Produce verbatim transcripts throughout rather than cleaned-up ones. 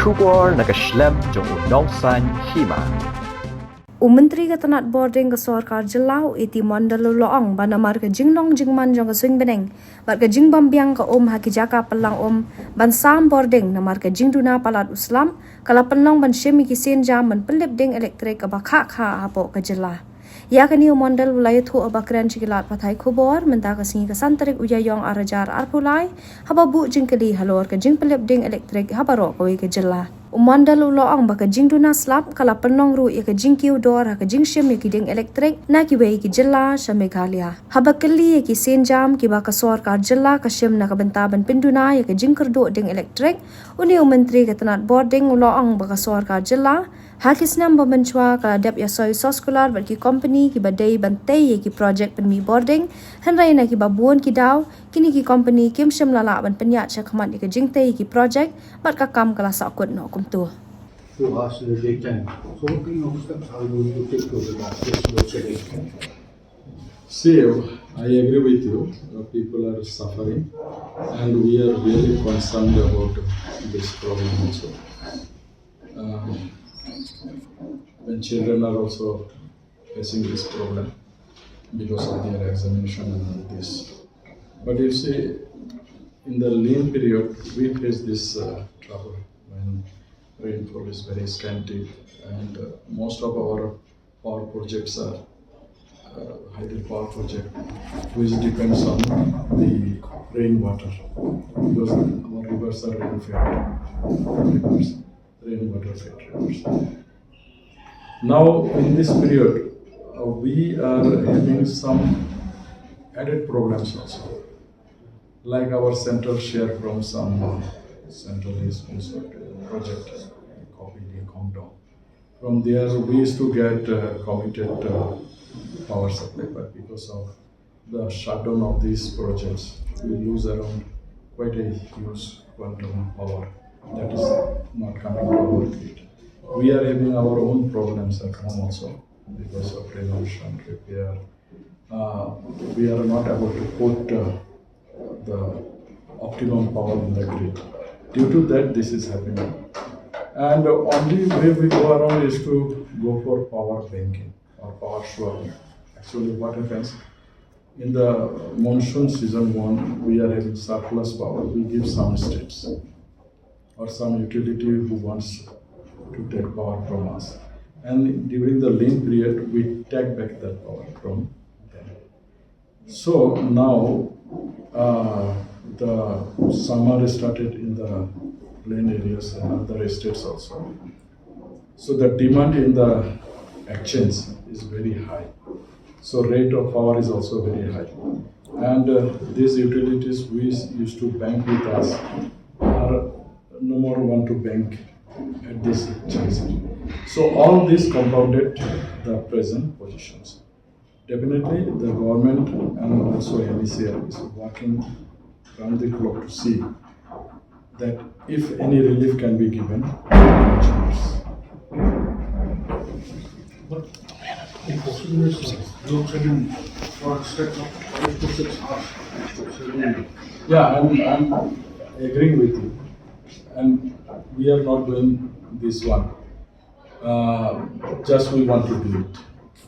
Khubor na ka shlem jong u nongsan hima. U Myntri ka tnat bording ka sorkar jylla u A T Mondal u la ong ba namar ka jinglong jingman jong ka suiñ bneng bad ka jingbym biang ka um ha ki jaka pynlang um ban sam bording namar ka jingduna palat u slap, ka la pynlong ban shim ïa ki sienjam ban pynlip ding elektrik kaba khah khah hapoh ka jylla. Ïa kane u Mondal u la ïathuh ha ba kren sha ki lad pathai khubor mynta ka sngi ka san tarik u Ïaïong ar hajar arphew lai, haba buh jingkylli halor ka jingpynlip ding elektrik ha baroh kawei ka jylla. U Mondal u la ong ba ka jingduna slap ka la pynlong ruh ïa ka jingkiew dor ha ka jingshim ïa ki ding elektrik na kiwei ki jylla sha Meghalaya. Haba kylli ïa ki sienjam kiba ka sorkar jylla ka shim na ka bynta ban pynduna ïa ka jingkyrduh ding elektrik, une u Myntri ka tnat bording u la ong ba ka sorkar jylla ha ki snem ba mynshwa ka la dep ïasoi soskular bad ki kompani kiba dei ban tei ïa ki projek pynmih bording, hynrei na kiba bun ki daw kine ki kompani kim shym la lah ban pynïaid shakhmat ïa ka jingtei ïa ki projek bad ka kam ka la sahkut noh kumta. To ask the daytime. So what kind of steps are you going to take to reverse this load shedding? See, I agree with you. Uh, people are suffering, and we are really concerned about this problem also. Uh, when children are also facing this problem because of their examination and all this. But you see, in the lean period, we face this uh, trouble when rainfall is very scanty, and uh, most of our power projects are uh, hydro power project, which depends on the rainwater, because our rivers are rain-fed rivers, rainwater-fed rivers. Now, in this period, uh, we are having some added problems also, like our central share from some uh, centrally sponsored project, uh, copy the Khongdong. From there, we used to get uh, committed uh, power supply, but because of the shutdown of these projects, we lose around quite a huge quantum of power that is not coming to our grid. We are having our own problems at home also because of renovation, repair. Uh, we are not able to put uh, the optimum power in the grid. Due to that, this is happening. And the only way we go around is to go for power banking or power swapping. Actually, what happens in the monsoon season one, we are having surplus power. We give some states or some utility who wants to take power from us. And during the lean period, we take back that power from them. So now uh, the summer started in the plain areas and other states also. So the demand in the exchange is very high. So rate of power is also very high. And uh, these utilities we used to bank with us are no more want to bank at this juncture. So all this compounded the present positions. Definitely, the government and also M E C L is working round the clock to see that if any relief can be given to the consumers. But the question is, load shedding for a stretch of five to six hours. Yeah, I'm, I'm agreeing with you. And we are not doing this one. Uh, just we want to do it.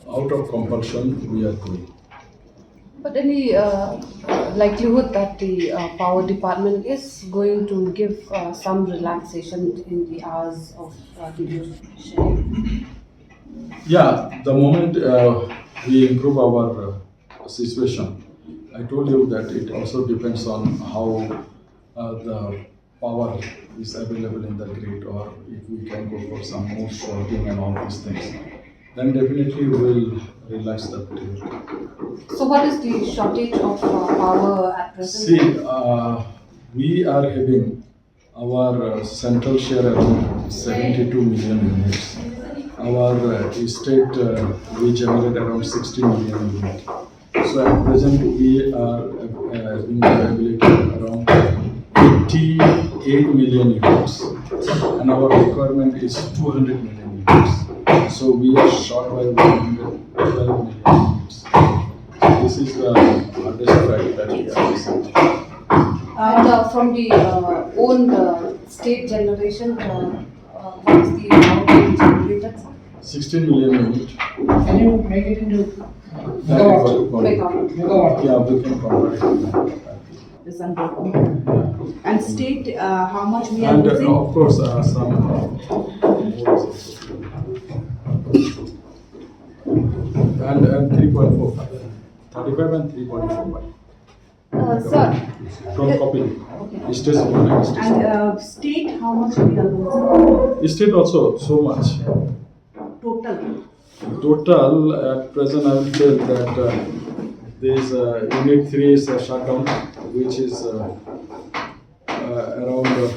Out of compulsion, we are doing. But any uh, likelihood that the uh, power department is going to give uh, some relaxation in the hours of uh, the load shedding? Yeah, the moment uh, we improve our uh, situation, I told you that it also depends on how uh, the power is available in the grid, or if we can go for some more swapping and all these things, then definitely we will relax the period. So, what is the shortage of uh, power at present? See, uh, we are having our uh, central share around seventy-two million units. Our uh, state, uh, we generate around sixty million units. So at present we are uh, being available around eighty-eight million units, and our requirement is two hundred million units. So we are short by one hundred twelve million units. So this is the hardest fact that we are facing. And uh, from the uh, own uh, state generation, uh, uh, what is the amount being generated? Sixteen million unit. Can you make it into megawatt? Megawatt. Yeah, we can convert it. Is unbroken. And state, uh, how much we are and uh, losing? Of course, uh, some. Uh, and and three point four five. Thirty-five and three point four five. Uh, sir. From copy. Okay. State one and state. And uh, state, how much we are losing? State also so much. Total. Total, at present, I will tell that uh, this uh, unit three is uh, shut down, which is uh, uh, around uh,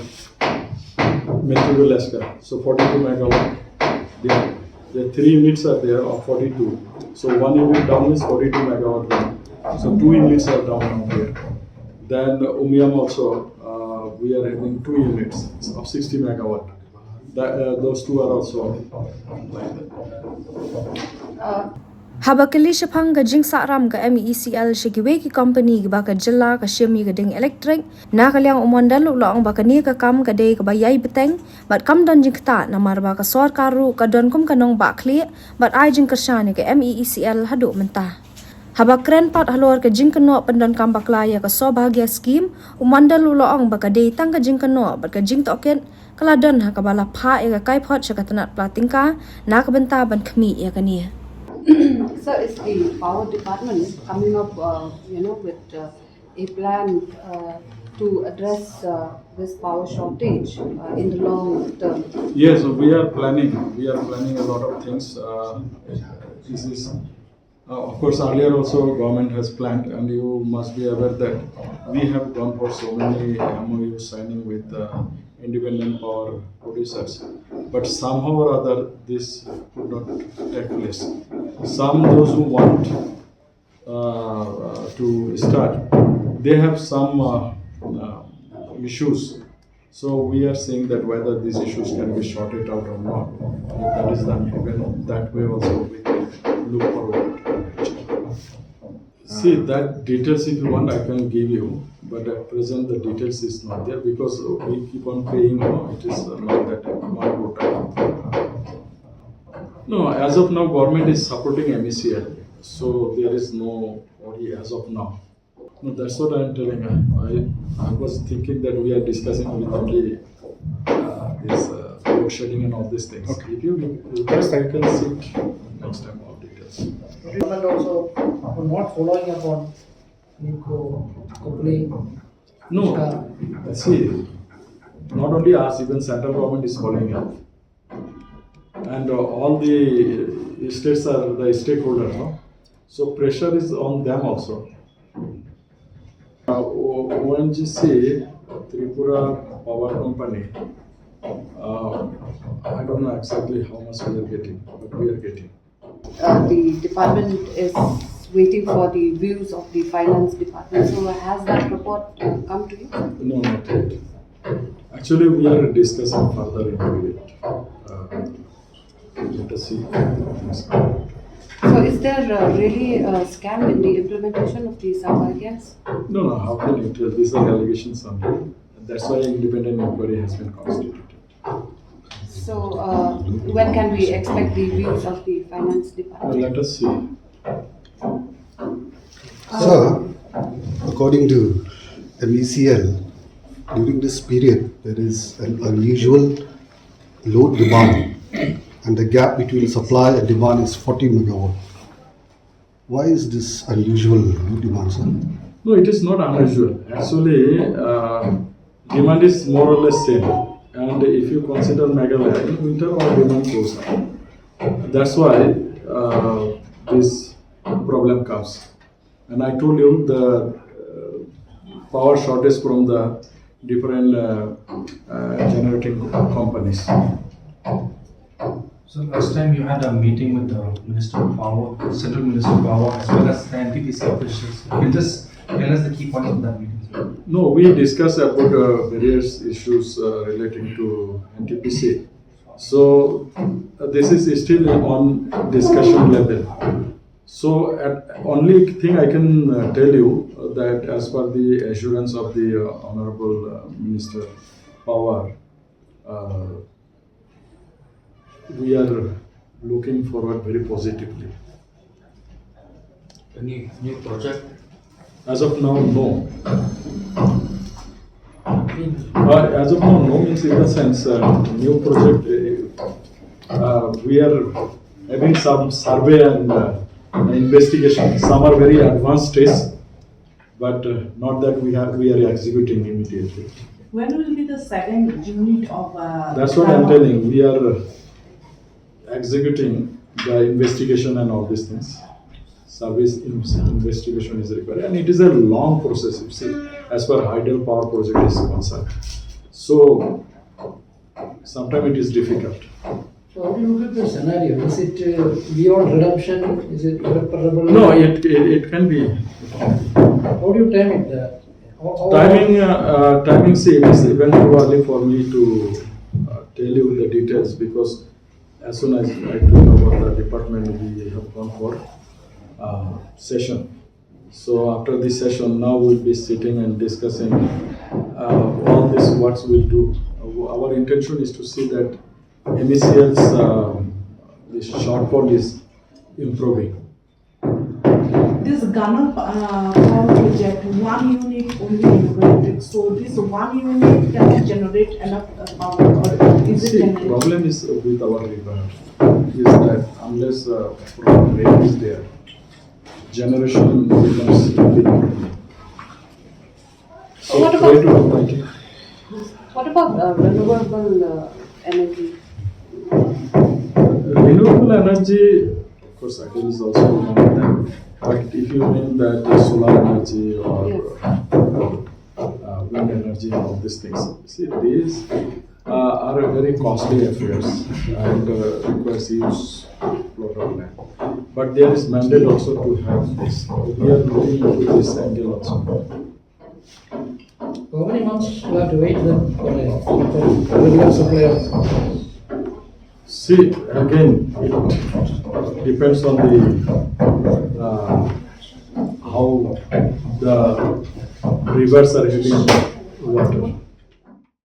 Metro Alaska. So forty-two megawatt. There, the three units are there of forty-two. So one unit down is forty-two megawatt. So two units are down now here. Then Umiam also, uh, we are having two units of sixty megawatt. That, uh, those two are also. Uh, Haba kylli shaphang ka jingsahram ka M E E C L sha kiwei ki kompani kiba ka jylla ka shim ïa ka ding elektrik, na ka liang u Mondal u la ong ba kane ka kam ka dei kaba ïai bteng bad kam don jingktah namar ba ka sorkar ruh ka don kum ka nongbah khlieh bad ai jingkyrshan ïa ka M E E C L haduh mynta. Haba kren pat halor ka jingkynnoh pyndonkam bakla ïa ka Saubhagya Scheme, u Mondal u la ong ba ka dei tang ka jingkynnoh bad ka jingtohkit ka la don ha kaba la phah ïa ka kaiphod sha ka tnat pla tyngka na ka bynta ban khmih ïa kane. Sir, is the power department coming up, uh, you know, with uh, a plan uh, to address uh, this power shortage uh, in the long term? Yes, we are planning. We are planning a lot of things. Uh, this is Uh, of course, earlier also government has planned, and you must be aware that we have gone for so many M O U signing with uh, independent power producers. But somehow or other, this could not take place. Some those who want uh, uh, to start, they have some uh, uh, issues. So we are seeing that whether these issues can be sorted out or not. If that is done, even that way also we can look forward. See, that details, if you want, I can give you, but at present the details is not there because we keep on paying, you know, it is uh, not that one quota. No, as of now, government is supporting M E C L, so there is no worry as of now. No, that's what I'm telling. I, I, I was thinking that we are discussing with only uh, this uh, load shedding and all these things. Okay. If you request, I can sit next time all details. Government also not following up on Nuko complaint. No, see, not only us, even central government is following up. And uh, all the states are the stakeholder, no? So pressure is on them also. Uh, O N G C, Tripura Power Company, uh, I don't know exactly how much we are getting, but we are getting. Uh, the department is waiting for the views of the finance department. So has that report uh, come to you? No, not yet. Actually, we are discussing further into it. Uh, let us see. So is there uh, really a scam in the implementation of the Saubhagya? No, no, how can you tell? These are allegations only. That's why independent inquiry has been constituted. So uh, when can we expect the views of the finance department? Well, let us see. Sir, according to M E C L, during this period, there is an unusual load demand, and the gap between supply and demand is forty megawatt. Why is this unusual load demand, sir? No, it is not unusual. Actually, uh, demand is more or less same. And if you consider Meghalaya, in winter our demand goes up. That's why uh, this problem comes. And I told you the uh, power shortage from the different uh, uh, generating companies. So last time you had a meeting with the Minister of Power, Central Minister of Power, as well as the N T P C officials. You can just tell us the key points of that meeting, sir. No, we discussed about uh, various issues uh, relating to N T P C. So uh, this is still on discussion level. So, at, only thing I can uh, tell you uh, that as per the assurance of the uh, Honorable uh, Minister Pawar, uh, we are looking forward very positively. Any new project? As of now, no. Uh, as of now, no means in the sense, uh, new project, uh, uh, we are having some survey and uh, investigation. Some are very advanced stage, but uh, not that we have we are executing immediately. When will be the second unit of? Uh, That's what I'm telling. We are uh, executing the investigation and all these things. Service in- investigation is required, and it is a long process. You see, as far hydel power project is concerned, so sometimes it is difficult. So how do you look at the scenario? Is it uh, beyond redemption? Is it irreparable? No, it it, it can be. How do you time it? Uh, how, how Timing, uh, uh, timing. See, it is even too early for me to uh, tell you the details because as soon as I took over the department, we have gone for uh, session. So after this session, now we'll be sitting and discussing uh, all this, what we'll do. Our intention is to see that M E C L's um, this shortfall is improving. This Ganal uh, power project, one unit only generated. So this one unit cannot generate enough uh, power, or is it See, generated? Problem is with our river is that unless uh, proper rain is there, generation becomes a big problem. So What try about- to help, I think. What about uh, renewable uh, energy? Renewable energy, of course, hydel is also one of them. But if you mean that uh, solar energy or Yes. uh, wind energy and all these things, see, these uh, are very costly affairs and uh, requires huge lot of land. But there is mandate also to have this. We are looking into this angle also. How many months you have to wait then for a for regular supply of? See, again, it depends on the uh, how the rivers are having water.